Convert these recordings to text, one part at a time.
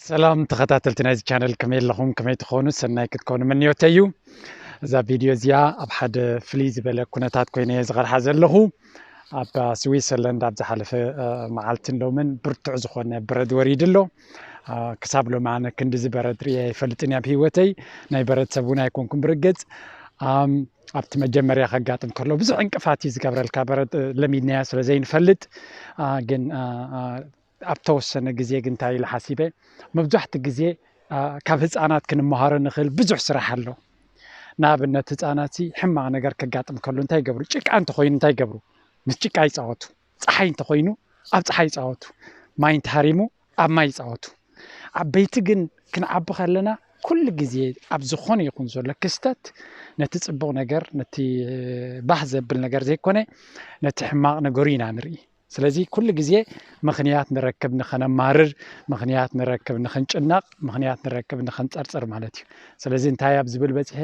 ሰላም ተኸታተልቲ ናይዚ ቻነል፣ ከመይ ኣለኹም? ከመይ ትኾኑ? ሰናይ ክትኮኑ ምንዮተይ እዩ። እዛ ቪድዮ እዚኣ ኣብ ሓደ ፍልይ ዝበለ ኩነታት ኮይነ እየ ዝቐርሓ ዘለኹ። ኣብ ስዊሰርላንድ ኣብ ዝሓለፈ መዓልትን ሎምን ብርቱዕ ዝኾነ በረድ ወሪዱ ኣሎ። ክሳብ ሎሚ ኣነ ክንድዚ በረድ ርእየ ኣይፈልጥን ኣብ ህይወተይ። ናይ በረድ ሰብ እውን ኣይኮንኩም ብርግጽ። ኣብቲ መጀመርያ ከጋጥም ከሎ ብዙሕ ዕንቅፋት እዩ ዝገብረልካ፣ በረድ ለሚድናዮ ስለ ዘይንፈልጥ። ግን ኣብ ተወሰነ ግዜ ግን እንታይ ኢለ ሓሲበ፣ መብዛሕትኡ ግዜ ካብ ህፃናት ክንመሃሮ ንኽእል ብዙሕ ስራሕ ኣሎ። ንኣብነት ህፃናት ሕማቕ ነገር ከጋጥም ከሎ እንታይ ይገብሩ? ጭቃ እንተኾይኑ እንታይ ይገብሩ? ምስ ጭቃ ይፃወቱ። ፀሓይ እንተኾይኑ ኣብ ፀሓይ ይፃወቱ። ማይ እንተሃሪሙ ኣብ ማይ ይፃወቱ። ዓበይቲ ግን ክንዓቢ ከለና ኩሉ ግዜ ኣብ ዝኾነ ይኹን ዘሎ ክስተት ነቲ ፅቡቕ ነገር፣ ነቲ ባህ ዘብል ነገር ዘይኮነ ነቲ ሕማቕ ነገሩ ኢና ንርኢ። ስለዚ ኩሉ ግዜ ምኽንያት ንረክብ ንኸነማርር፣ ምኽንያት ንረክብ ንኽንጭነቕ፣ ምኽንያት ንረክብ ንኽንፀርፅር ማለት እዩ። ስለዚ እንታይ ኣብ ዝብል በፂሐ፣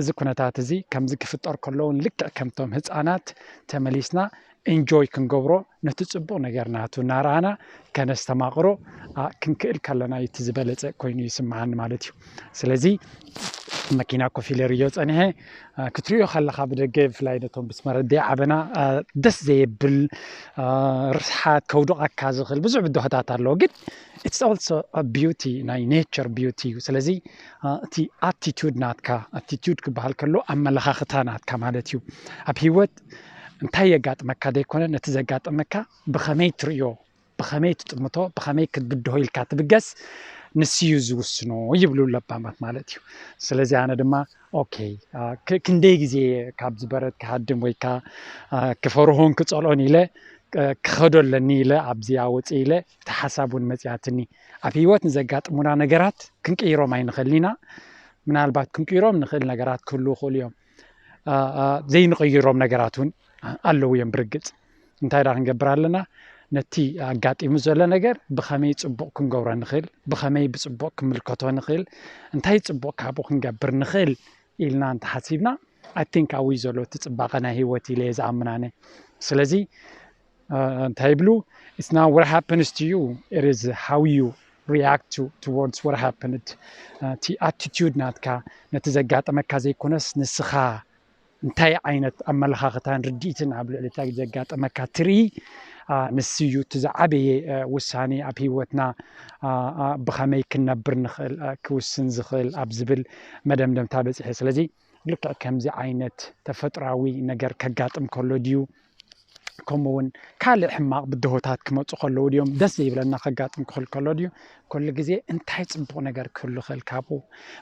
እዚ ኩነታት እዚ ከምዚ ክፍጠር ከሎ እውን ልክዕ ከምቶም ህፃናት ተመሊስና ኢንጆይ ክንገብሮ፣ ነቲ ፅቡቕ ነገር ናቱ እናረኣና ከነስተማቕሮ ክንክእል ከለና እዩ እቲ ዝበለፀ ኮይኑ ይስምዓኒ ማለት እዩ። ስለዚ መኪና ኮፍ ኢለ ርእዮ ፀኒሐ። ክትሪኦ ከለኻ ብደገ ብፍላይ ነቶም ብስመረደይ ዓበና ደስ ዘየብል ርስሓት ከውድቐካ ዝኽእል ብዙሕ ብድሆታት ኣለዎ። ግን it's also a beauty፣ ናይ ኔቸር ቢዩቲ እዩ። ስለዚ እቲ ኣቲቱድ ናትካ፣ ኣቲቱድ ክበሃል ከሎ ኣመለኻኽታ ናትካ ማለት እዩ። ኣብ ህይወት እንታይ የጋጥመካ ዘይኮነ ነቲ ዘጋጠመካ ብኸመይ ትርእዮ፣ ብኸመይ ትጥምቶ፣ ብኸመይ ክትብድሆ ኢልካ ትብገስ ንስዩ ዝውስኖ ይብሉ ለባማት ማለት እዩ። ስለዚ ኣነ ድማ ኦኬ፣ ክንደይ ግዜ ካብ ዝበረድ ክሃድም ወይ ከዓ ክፈርሆን ክፀልኦን ኢለ ክኸዶ ኣለኒ ኢለ ኣብዚኣ ወፂ ኢለ እቲ ሓሳብ እውን መፅኣትኒ። ኣብ ህይወት ንዘጋጥሙና ነገራት ክንቅይሮም ኣይንኽእልን ኢና። ምናልባት ክንቅይሮም ንኽእል ነገራት ክህልዉ ይኽእሉ እዮም። ዘይንቕይሮም ነገራት እውን ኣለዉ እዮም ብርግፅ። እንታይ ዳ ክንገብር ኣለና? ነቲ ኣጋጢሙ ዘሎ ነገር ብኸመይ ፅቡቕ ክንገብሮ ንኽእል፣ ብኸመይ ብፅቡቕ ክንምልከቶ ንኽእል፣ እንታይ ፅቡቕ ካብኡ ክንገብር ንኽእል ኢልና እንተሓሲብና፣ I think ኣብኡ ዘሎ እቲ ፅባቐ ናይ ህይወት ኢለ እየ ዝኣምን ኣነ። ስለዚ እንታይ ይብሉ? It's not what happens to you, it is how you react to towards what happened። እቲ ኣቲቲዩድ ናትካ ነቲ ዘጋጠመካ ዘይኮነስ ንስኻ እንታይ ዓይነት ኣመለኻኽታን ርድኢትን ኣብ ልዕሊ እቲ ዘጋጠመካ ትርኢ፣ ንሱ እዩ እቲ ዝዓበየ ውሳኔ ኣብ ህይወትና ብኸመይ ክንነብር ንኽእል ክውስን ዝኽእል ኣብ ዝብል መደምደምታ በፂሐ። ስለዚ ልክዕ ከምዚ ዓይነት ተፈጥራዊ ነገር ከጋጥም ከሎ ድዩ፣ ከምኡ እውን ካልእ ሕማቕ ብድሆታት ክመፁ ከለዉ ድዮም፣ ደስ ዘይብለና ከጋጥም ክኽእል ከሎ ድዩ፣ ኩሉ ግዜ እንታይ ፅቡቕ ነገር ክህሉ ይኽእል ካብኡ፣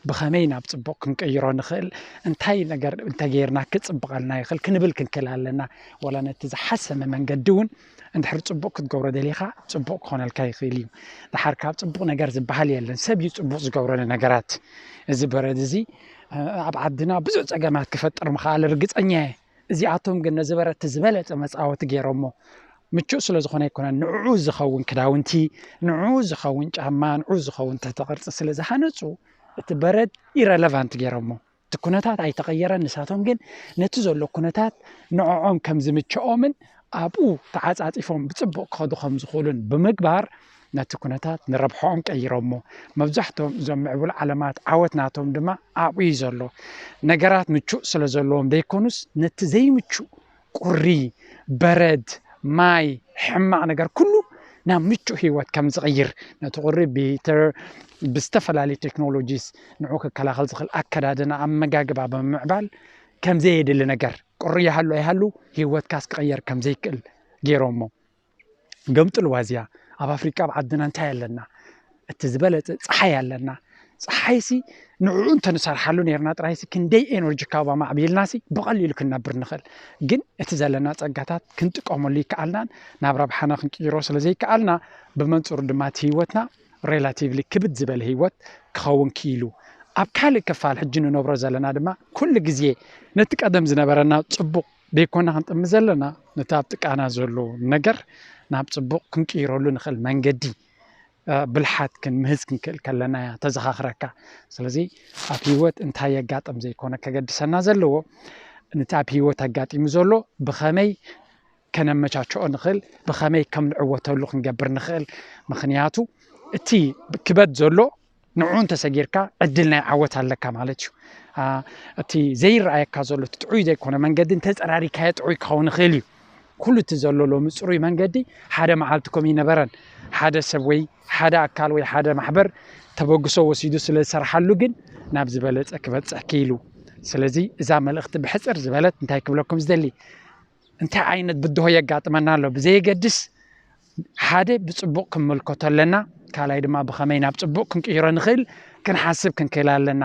ብኸመይ ናብ ፅቡቕ ክንቀይሮ ንኽእል፣ እንታይ ነገር እንተገይርና ክፅብቐልና ይኽእል ክንብል ክንክእል ኣለና። ዋላ ነቲ ዝሓሰመ መንገዲ እውን እንድሕር ፅቡቕ ክትገብሮ ደሊኻ ፅቡቕ ክኾነልካ ይኽእል እዩ። ድሓር ካብ ፅቡቕ ነገር ዝበሃል የለን፣ ሰብ እዩ ፅቡቕ ዝገብረሉ ነገራት። እዚ በረድ እዚ ኣብ ዓድና ብዙሕ ፀገማት ክፈጥር ምኽኣል ርግፀኛ እየ። እዚኣቶም ግን ነዚ በረቲ ዝበለፀ መፃወቲ ገይሮሞ። ምቹእ ስለ ዝኾነ ኣይኮነን፣ ንዕኡ ዝኸውን ክዳውንቲ፣ ንዕኡ ዝኸውን ጫማ፣ ንዕኡ ዝኸውን ትሕተ ቅርፂ ስለ ዝሃነፁ እቲ በረድ ኢረለቫንት ገይሮሞ። እቲ ኩነታት ኣይተቐየረን። ንሳቶም ግን ነቲ ዘሎ ኩነታት ንዕኦም ከም ዝምችኦምን ኣብኡ ተዓፃፂፎም ብፅቡቕ ክኸዱ ከም ዝኽእሉን ብምግባር ነቲ ኩነታት ንረብሖኦም ቀይሮሞ። መብዛሕትኦም እዞም ምዕቡል ዓለማት ዓወት ናቶም ድማ ኣብኡ እዩ ዘሎ። ነገራት ምቹእ ስለ ዘለዎም ዘይኮኑስ ነቲ ዘይምቹእ ቁሪ፣ በረድ፣ ማይ፣ ሕማቕ ነገር ኩሉ ናብ ምቹእ ህይወት ከም ዝቕይር፣ ነቲ ቁሪ ብሂተር ብዝተፈላለዩ ቴክኖሎጂስ ንዑ ክከላኸል ዝኽእል ኣከዳድና ኣመጋግባ ብምምዕባል ከም ዘየድሊ ነገር ቁሪ ይሃሉ ኣይሃሉ ህይወትካስ ክቕየር ከም ዘይክእል ገይሮሞ። ገምጥልዋ እዚኣ ኣብ ኣፍሪቃ ኣብ ዓድና እንታይ ኣለና? እቲ ዝበለፀ ፀሓይ ኣለና። ፀሓይሲ ንዕኡ እንተንሰርሓሉ ነርና ጥራይሲ ክንደይ ኤነርጂ ካብ ኣማዕቢልናሲ ብቐሊሉ ክንነብር ንኽእል። ግን እቲ ዘለና ፀጋታት ክንጥቀመሉ ይከኣልናን ናብ ረብሓና ክንቅይሮ ስለ ዘይከኣልና ብመንፅሩ ድማ እቲ ህይወትና ሬላቲቭሊ ክብድ ዝበለ ህይወት ክኸውን ክኢሉ። ኣብ ካልእ ክፋል ሕጂ ንነብሮ ዘለና ድማ ኩሉ ግዜ ነቲ ቀደም ዝነበረና ፅቡቕ ደይኮና ክንጥምት ዘለና፣ ነቲ ኣብ ጥቃና ዘሎ ነገር ናብ ፅቡቕ ክንቅይረሉ ንኽእል መንገዲ ብልሓት ክንምህዝ ክንክእል ከለና እያ ተዘኻኽረካ። ስለዚ ኣብ ህይወት እንታይ የጋጥም ዘይኮነ ከገድሰና ዘለዎ፣ ነቲ ኣብ ህይወት ኣጋጢሙ ዘሎ ብኸመይ ከነመቻችኦ ንኽእል፣ ብኸመይ ከም ንዕወተሉ ክንገብር ንኽእል። ምኽንያቱ እቲ ክበድ ዘሎ ንዑ እንተሰጊርካ ዕድል ናይ ዓወት ኣለካ ማለት እዩ። እቲ ዘይረኣየካ ዘሎ እቲ ጥዑይ ዘይኮነ መንገዲ እንተፀራሪካዮ ጥዑይ ክኸውን ይኽእል እዩ። ኩሉ እቲ ዘሎ ሎሚ ፅሩይ መንገዲ ሓደ መዓልቲ ከምኡ ይነበረን። ሓደ ሰብ ወይ ሓደ ኣካል ወይ ሓደ ማሕበር ተበግሶ ወሲዱ ስለ ዝሰርሓሉ ግን ናብ ዝበለፀ ክበፅሕ ክኢሉ። ስለዚ እዛ መልእኽቲ ብሕፅር ዝበለት እንታይ ክብለኩም ዝደሊ፣ እንታይ ዓይነት ብድሆ የጋጥመና ኣሎ ብዘየገድስ ሓደ ብፅቡቕ ክንምልከቶ ኣለና። ካልኣይ ድማ ብኸመይ ናብ ፅቡቕ ክንቅይሮ ንኽእል ክንሓስብ ክንክእል ኣለና።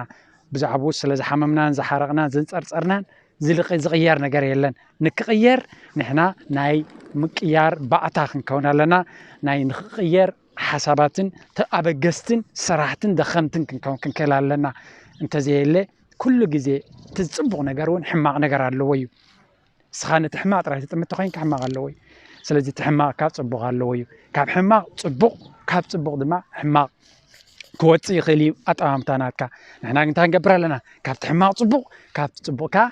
ብዛዕባኡ ስለ ዝሓመምናን ዝሓረቕናን ዝንፀርፀርናን ዝልቕ ዝቕየር ነገር የለን። ንክቕየር ንሕና ናይ ምቅያር ባእታ ክንከውን ኣለና። ናይ ንክቕየር ሓሳባትን ኣበገስትን ሰራሕትን ደኸምትን ክንከውን ክንክእል ኣለና። እንተዘየለ ኩሉ ግዜ እቲ ፅቡቕ ነገር እውን ሕማቕ ነገር ኣለዎ እዩ። ንስኻ ነቲ ሕማቕ ጥራይ ትጥምት ኮይንካ ሕማቕ ኣለዎ እዩ። ስለዚ እቲ ሕማቕ ካብ ፅቡቕ ኣለዎ እዩ። ካብ ሕማቕ ፅቡቕ፣ ካብ ፅቡቕ ድማ ሕማቕ ክወፅእ ይኽእል እዩ ኣጠማምታ ናትካ። ንሕና ግን እንታይ ንገብር ኣለና? ካብቲ ሕማቕ ፅቡቕ፣ ካብቲ ፅቡቕ ከዓ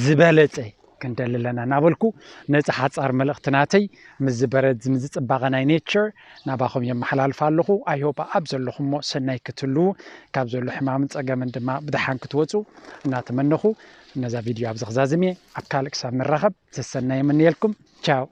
ዝበለፀ ክንደሊ ኣለና እናበልኩ ነዚ ሓፃር መልእኽቲ ናተይ ምስ ዝበረድ ምስ ዝፅባቐ ናይ ኔቸር ናባኹም የመሓላልፍ ኣለኹ። ኣይሆፕ ኣብ ዘለኹሞ ሰናይ ክትህልዉ ካብ ዘሎ ሕማምን ፀገምን ድማ ብደሓን ክትወፁ እናተመነኹ ነዛ ቪድዮ ኣብዚ ክዛዝም እየ። ኣብ ካልእ ክሳብ ንራኸብ ሰሰናይ የምንየልኩም። ቻው።